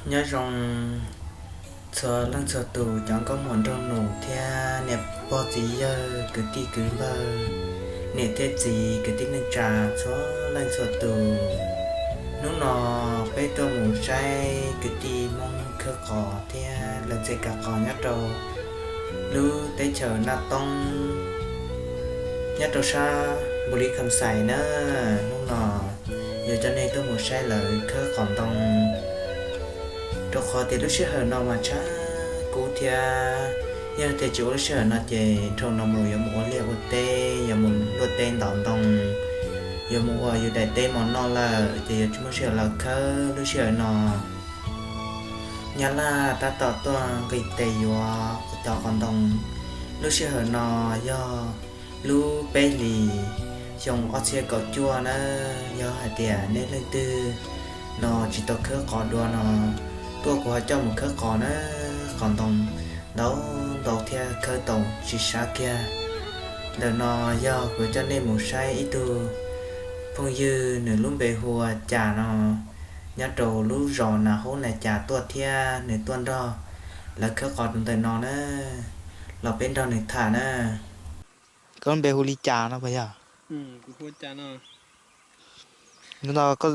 Nyob zoo txhua leej txhua tus cov nkauj muam nraug nus thiab niam pog txiv yawg kwv tij kwv npawg, niam thiab txiv kwv tij neej tsa txhua leej txhua tus. Hnub no peb tuaj mus saib kwv tij Hmoob khawb qos thiab lawv txhia kav qos nyob rau lub teb chaws Naj Toob, nyob rau sab Npus Lis Kham Xais na. Hnub no yuav coj nej tuaj mus saib lawv khawb qos ntoo, rau qhov tias lub sij hawm no mas tshav kub thiab. Yog tias tsis ua lub sij hawm no ces dhau no mus yuav mus ua liaj ua teb, yuav mus luaj teb ntov ntoo, yuav mus ua yus daim teb mov noj lawm ces yuav tsis muaj sij hawm los khawb lub sij hawm no. Nyab Laj tab tom tuaj nqis tes yuav cov qos ntoo. Lub sij hawm no yog lub peb hlis xyoo ob txhiab kaum cuaj na. Yog hais tias nej leej twg no tsis tau khawb qos dua no, tuaj kuv ho coj mus khawb qos na. Qos ntoo ntau ntau thiab khawb tau tsis sab kiag. Ntawm no yog kuv coj nej mus saib ib tug phooj ywg, nws lub npe hu ua Cas no, nyob rau lub zos Nas Haub Nas Cas tuaj thiab nws tuaj nrog lawv khawb qos rau ntawm no na. Los peb nrog nws tham na. Koj lub npe hu li cas no puas yog? Hnub no koj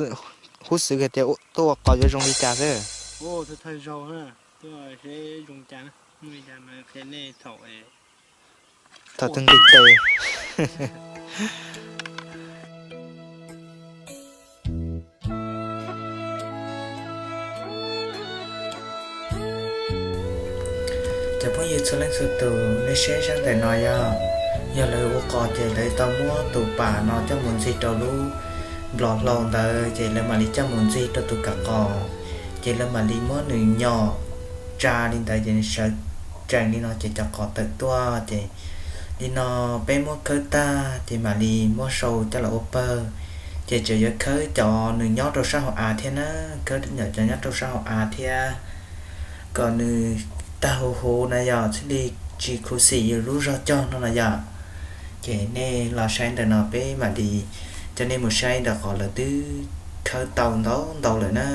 hub xwv hais tias tuaj ua qos yuav zoo li cas xwb? Thaum twg nqis tes. Cov phooj ywg txhua leej txhua tus, nej saib sab ntawm no yog, yog lawv ua qos ces lawv tau muab tus pam no coj mus ntxig rau lub nplov hlau ntawd ces lawv mam li coj mus ntxig rau tus kav qos, ces lawv mam li muab nws nyom tsa li ntawd ces nws sawv tsees li no ces cov qos tawm tuaj ces li no peb muab khawb tag ces mam li muab sau coj los ua pawg. Ces tseem yuav khawb cov nws nyob rau sab hauv av thiab na, khawb cov nyob rau sab hauv av thiab kom nws tag huv huv na yog thiaj li tsis khuv xim yus lub zog cog no na yom. Ces nej los saib ntawm no peb mam li coj nej mus saib ntawm qhov lawv twb khawb tau ntau ntau lawm na.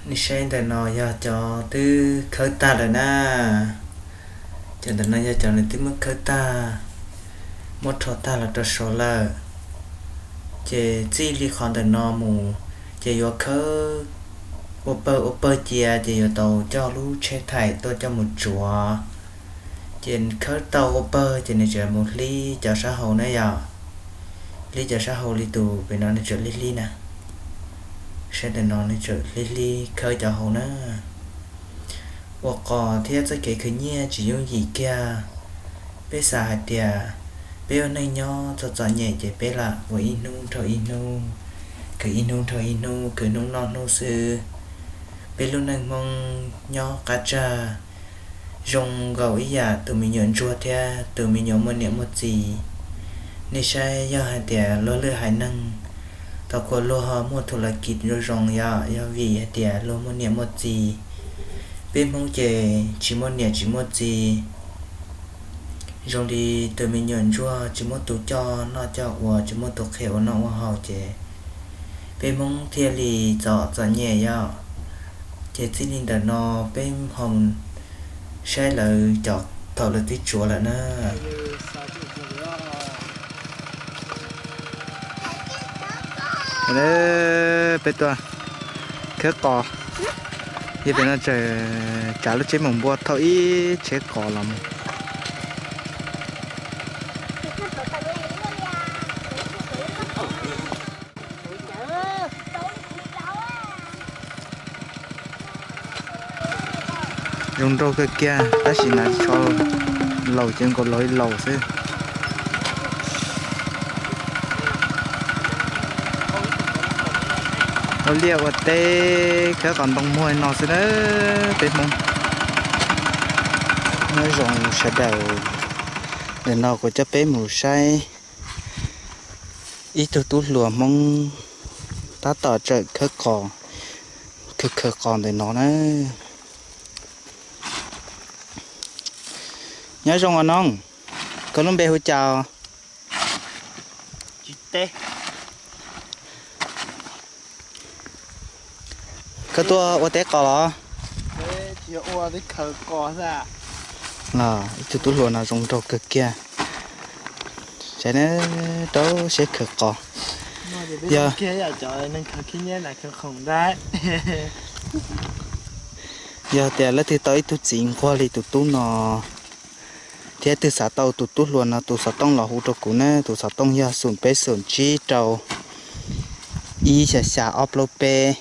Nej saib ntawm no yog cov twb khawb tag lawm na. Cov ntawm no yog cov nws twb muab khawb tag, muab rho tag los rau saud lawm. Ces txij li qhov ntawm no mus ces yuav khawb ua pawg ua pawg cia ces yuav tau coj lub tsheb thaim tuaj coj mus tsuav. Ces khawb tau ua pawg ces nws tseem mus hlib cov sab hauv na yom. Hlib cov sab hauv li tus pem no nws tseem hlib hlib na. Saib ntawm no nws tseem hlib hlib khawb cov hauv na. Ua qos thiab txoj kev khwv nyiaj tsis yooj yim kiag. Peb xav hais tias peb ua neej nyob txom txom nyem ces peb lam ua ib hnub dhau ib hnub, khwv ib hnub dhau ib hnub, khwv hnub noj hnub xwb. Peb lub neej Hmoob nyob qab tsag zoo nkaus ib yam tus me nyuam ntsuag thiab tus me nyuam muaj niam muaj txiv. Nej saib yog hais tias luag lwm haiv neeg, thaum kuv luag ho muaj thu la kis zoo zoo yom, yog vim hais tias luag muaj niam muaj txiv. Peb Hmoob ces tsis muaj niam tsis muaj txiv, zoo li tus me nyuam ntsuag tsis muaj tus coj noj coj ua, tsis muaj tus qhia ua noj ua haus ces peb Hmoob thiaj li txom txom nyem yom. Ces txij li ntawm no peb ho saib lawv cov thaum lawv twb tsuav lawm na. Peb tuaj khawb qos, yog pem no tseem tsav lub tsheb mus npua thauj ib tsheb qos los mus. Zoo nraug kawg kiag tab sis mas tso laus ces nkaus laus li laus xwb. Ua liaj ua teb khawb qos ntoo muag li no xwb na peb Hmoob. Nyob zoo sawv daws, ntawm no kuv coj peb mus saib ib tug tub hluas Hmoob tab tom tsawm khawb qos, khawb khawb qos ntawm no na. Nyob zoo os noog, koj lub npe hu cas? Tsis teb. Koj tuaj ua teb qos los? Los ib tug tub hluas no zoo nraug kawg kiag. Saib na, rau siab khaws qos. Yog, yog tias leej twg tau ib tug txiv nquag li tus tub no thiab twg xav tau tus tub hluas no tus xov tooj los hu rau kuv na, tus xov tooj yog xoom peb xoom tsib rau ib xya xya ob plaub peb.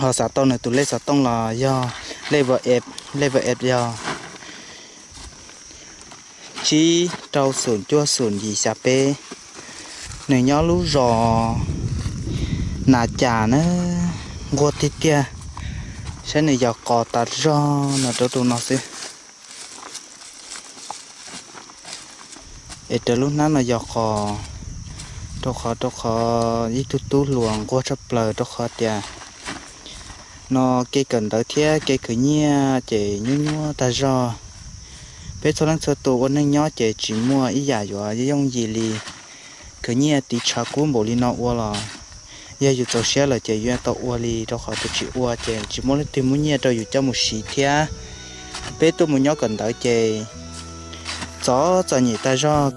Ho xav tau nws tus lej xov tooj los yog lej WhatsApp, lej WhatsApp yog tsib rau xoom cuaj xoom yim xya peb. Nws nyob lub zos Nas Cas na, nquag tiag tiag. Saib nws yos qos tas zog no rau rau no xwb. Es raws lub hnab no yos qos, rau qhov, rau qhov ib tug tub hluas nquag tshaj plaws rau qhov tias no kev kawm ntawv thiab kev khwv nyiaj ces nyuaj nyuaj tag zog. Peb txhua leej txhua tus ua neej nyob ces tsis muaj ib yam yuav yooj yim li. Khwv nyiaj tiv tshav kub npaum li no ua los yog yus txaus siab lawm ces yus tau ua li, rau qhov tias tsis ua ces tsis muaj leej twg muab nyiaj rau yus coj mus siv thiab. Peb tuaj mus nyob kawm ntawv ces txom txom nyem tag zog.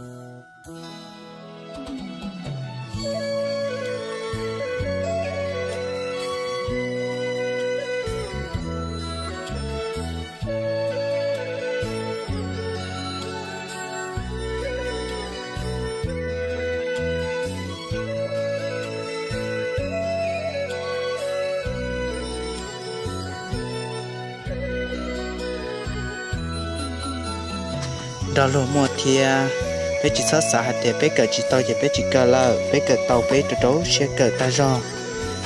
Nrog luag muaj thiab, peb tsis txhob xav hais tias peb kawm tsis tau ces peb tsis kawm lawm, peb kawm tau peb rau rau siab kawm tag zog.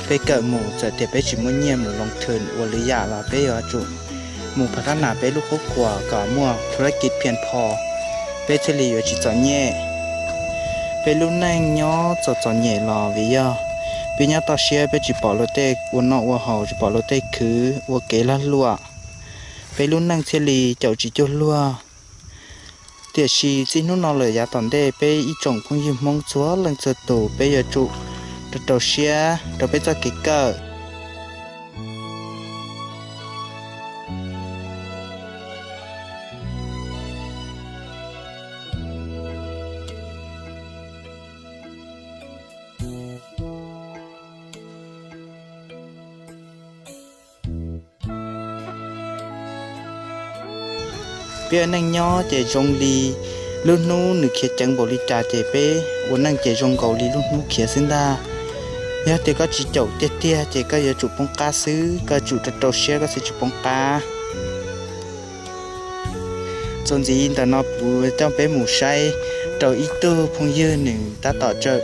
Peb kawm mus txawm tias peb tsis muaj nyiaj mus loo thwm ua lwm yam los peb yuav tsum mus phav thab nas peb lub qub khuam kom muaj thub lab kiv phiaj pho, peb thiaj li yuav tsis txom nyem. Peb lub neej nyob txom txom nyem los vim yog peb nyob toj siab, peb tsis pom luag tej ua noj ua haus, tsis pom luag tej khwv ua kev lag luam. Peb lub neej thiaj li caum tsis cuag luag. Tiam sis txij hnub no lawm yav tom ntej peb ib tsoom phooj ywg Hmoob txhua leej txhua tus peb yuav tsum rau rau siab rau peb txoj kev kawm. Peb ua neej nyob ces zoo li lub hnub nws khiav ceev npaum li cas ces peb ua neej ces zoo nkaus li lub hnub khiav xwb ntag. Yog tias koj tsis caum tiag tiag ces koj yuav tsum poob qab xwb, koj tsum rau rau siab koj thiaj tsis poob qab. Txuas ntxiv ntawm no kuv coj peb mus saib rau ib tug phooj ywg nws tab tom tseem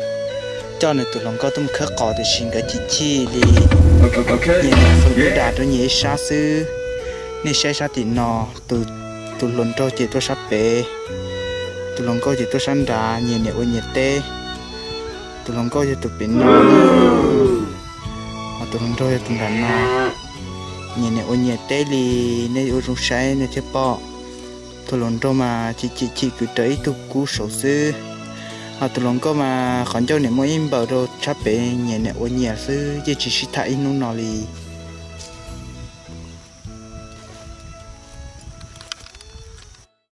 coj nws tus hluas nkauj tuaj mus khawb qos tiam sis nkawd chim chim li nyias nyias feem twb das rau nyias ib sab xwb. Nej saib sab tim no, tus hluas nraug ces tuaj sab pem, tus hluas nkauj ces tuaj sab nrad nyias niam ua nyias teb. Tus hluas nkauj yog tus pem no, ho tus hluas nraug yog tus nram no. Nyias niam ua nyias teb li, nej ua zoo saib nej thiaj pom. Tus hluas nraug mas chim chim chim kwv rawv ib tug kub saud xwb, ho tus hluas nkauj mas qhov ncauj niam muaj ib npaws rau sab pem nyias niam ua nyias xwb, yeej tsis sib tham ib hnub no li.